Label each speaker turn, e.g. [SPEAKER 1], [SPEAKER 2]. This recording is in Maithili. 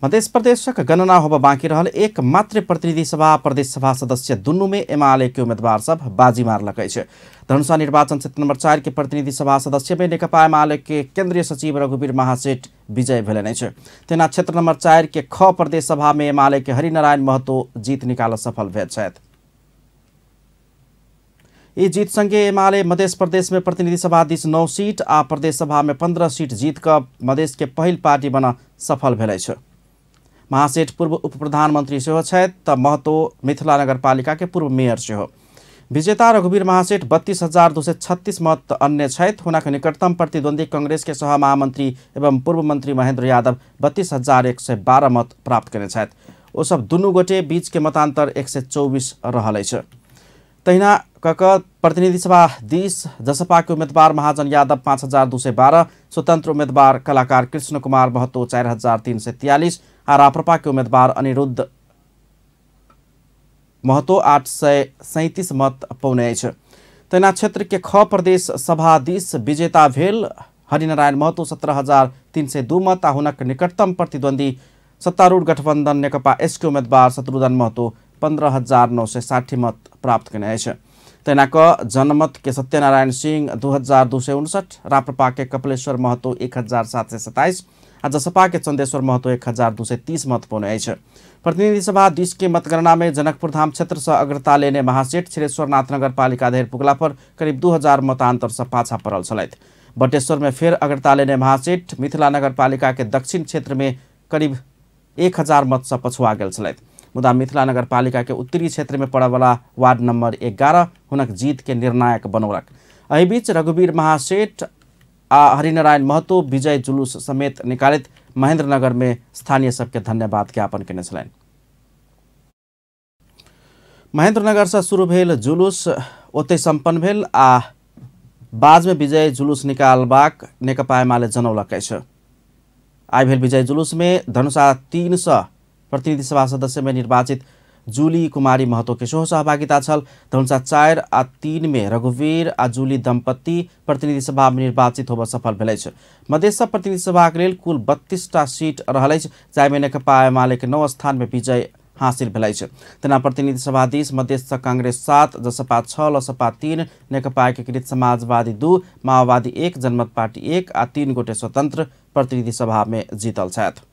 [SPEAKER 1] मध्य प्रदेशक गणना होब बाँकी रहल एक मात्र प्रतिनिधि सभा प्रदेश सभा सदस्य दुनू में एमाले के उम्मीदवार सब बाजी मारलक अछि। धनुषा निर्वाचन क्षेत्र नंबर 4 के प्रतिनिधि सभा सदस्य में नेकपा एमाले के केंद्रीय सचिव रघुवीर महासेठ विजय भेलनि अछि। तेना क्षेत्र नंबर 4 के ख प्रदेश सभा में एमाले के हरिनारायण महतो जीत निकाल सफल भेल छथि। ई जीत संगे एमाले मध्य प्रदेश में प्रतिनिधि सभा this 9 seat आ प्रदेश सभा में 15 सीट जीत कऽ मधेश के पहिल पार्टी बन सफल भेल अछि। महासेठ पूर्व उप प्रधानमंत्री सेहो छथि त महतो मिथिला नगरपालिका के पूर्व मेयर सेहो। विजेता रघुवीर महासेठ 32,236 मत अन्य छथि। हुनक निकटतम प्रतिद्वंदी कांग्रेस के सह महामंत्री एवं पूर्व मंत्री महेंद्र यादव 32,112 मत प्राप्त कयने छथि। ओ सब दुनू गोटे बीच के मतांतर 124 रहल अछि। तहिना कक प्रतिनिधि सभा दिस जसपा के उम्मीदवार महाजन यादव 5,212, स्वतंत्र उम्मीदवार कलाकार कृष्ण कुमार महतो 4,343 आ राप्रपा के उम्मीदवार अनिरुद्ध महतो 837 मत पौने अछि। तहिना क्षेत्र के ख प्रदेश सभा दिस विजेता भेल हरिनारायण महतो 17,302 मत आ हुनक निकटतम प्रतिद्वंदी सत्तारूढ़ गठबंधन नेकपा एस के उम्मीदवार शत्रुघ्न महतो 15,960 मत प्राप्त कयने अछि। तहिना क जनमत के सत्यनारायण सिंह 2,259, राप्रपा के कपिलेश्वर महतो 1,727 आ जसपा के चंदेश्वर महतो 1,230 मत पौने अछि। प्रतिनिधि सभा दिस के मतगणना में जनकपुर धाम क्षेत्र से अग्रता लेने महासेठ क्षीरेश्वरनाथ नगरपालिका धरि पुगला पर करीब 2,000 मतांतर से पाछा पड़ल छलथि। बटेश्वर में फेर अग्रता लेने महासेठ मिथिला नगरपालिका के दक्षिण क्षेत्र में करीब 1,000 मत से पछुआ गेल छलथि। मुदा मिथिला नगरपालिका के उत्तरी क्षेत्र में पड़यवला वार्ड नंबर 11 हुनक जीत के निर्णायक बनौलक। एहि बीच रघुवीर महासेठ आ हरिनारायण महतो विजय जुलूस समेत निकालित महेंद्रनगर में स्थानीय सबके धन्यवाद ज्ञापन केने छलनि। महेंद्रनगर से शुरू भेल जुलूस ओतहि संपन्न भेल आ बाद में विजय जुलूस निकालबाक नेकपा एमाले जनौलक अछि। आइ भेल विजय जुलूस में धनुषा 3 सँ प्रतिनिधि सभा सदस्य में निर्वाचित जूली कुमारी महतो के सेहो सहभागिता छल। धनुषा 4 आ 3 में रघुवीर आ जूली दंपति प्रतिनिधि सभा में निर्वाचित होबय सफल भेल अछि। मधेश प्रतिनिधि सभा के लेल कुल 32टा सीट रहल अछि, जाहिमे नेकपा एमाले के 9 स्थान में विजय हासिल भेल अछि। तेना प्रतिनिधि सभा दिस मधेश कांग्रेस 7, जसपा 6, लसपा 3, नेकपा एकीकृत समाजवादी 2, माओवादी 1, जनमत पार्टी 1 आ 3 गोटे स्वतंत्र प्रतिनिधि सभा में जीतल छथि।